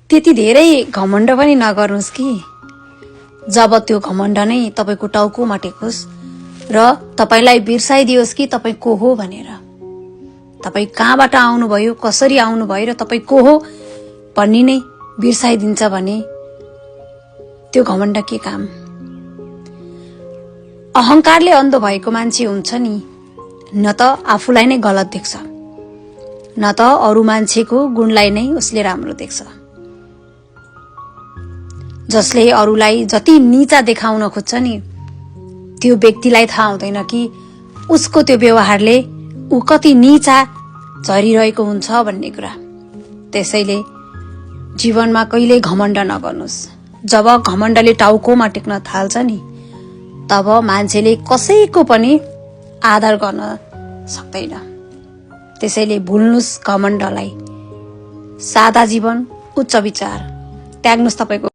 त्यति धेरै घमण्ड पनि नगर्नुस् कि जब त्यो घमण्ड नै तपाईको टाउकोमा टेकोस् र तपाईलाई बिर्साइदियोस् कि तपाई को हो भनेर। तपाई कहाँबाट आउनुभयो, कसरी आउनुभयो र तपाई को हो भन्ने नै बिर्साइदिन्छ भने त्यो घमण्ड के काम। अहंकारले अन्धो भएको मान्छे हुन्छ नि, न त आफूलाई नै गलत देख्छ, न त अरू मान्छेको गुणलाई नै उसले राम्रो देख्छ। जसले अरूलाई जति नीचा देखाउन खोज्छ नि, त्यो व्यक्तिलाई थाहा हुँदैन कि उसको त्यो व्यवहारले ऊ कति नीचा झरिरहेको हुन्छ भन्ने कुरा। त्यसैले जीवनमा कहिल्यै घमण्ड नगर्नुस्। जब घमण्डले टाउकोमा टेक्न थाल्छ नि, तब मान्छेले कसैको पनि आदर गर्न सक्दैन। त्यसैले भुल्नुस् घमण्डलाई। सादा जीवन, उच्च विचार त्याग्नुस् तपाईको।